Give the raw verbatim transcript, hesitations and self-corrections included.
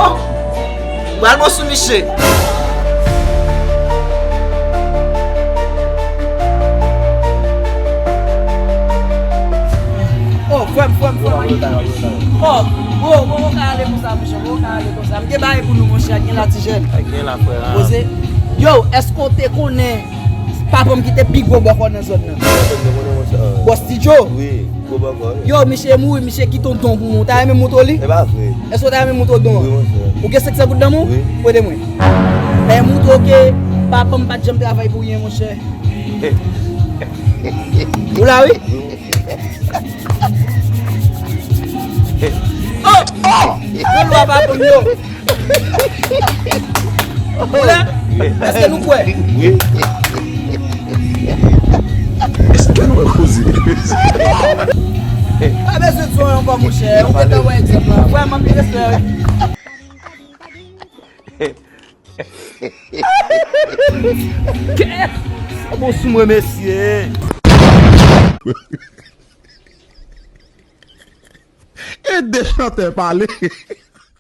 Oh! Pral bon sou miche. Oh, frè m, frè m, frè m. Oh, bro, bro, ou ka ale konsa, monchè, bro, ou ka ale konsa. M gen bagay pou nou, monchè, gen la ti jèn. Gen la, frè. Poze. Yo, èske w te konnen papa m ki te pi gwo bòkò nan zòn nan? Bòs Ti Djo? Wi, gwo bòkò, wi. Yo, misye mouri, misye kite yon don pou mwen. Ou ta renmen montre w li? E pa vre. Èske w ta renmen montre w don an? Wi, monchè. Ou gen senk san goud nan men w? Wi. Prete mwen. Fè montre w ke papa m pa t janm travay pou ryen, monchè. Ou la, wi? Wi, monchè. Oh! Oh! Yo, lwa papa m yo. Ou la? Èske nou kwè? Wi. Èske nou wè koze? Pa bezwen di yon ankò, monchè. Ou gentan wè egzanp la. Vrèman, pi respè, wi. Kè! Sa bon sou mwen, mesye. Ede chantè pale.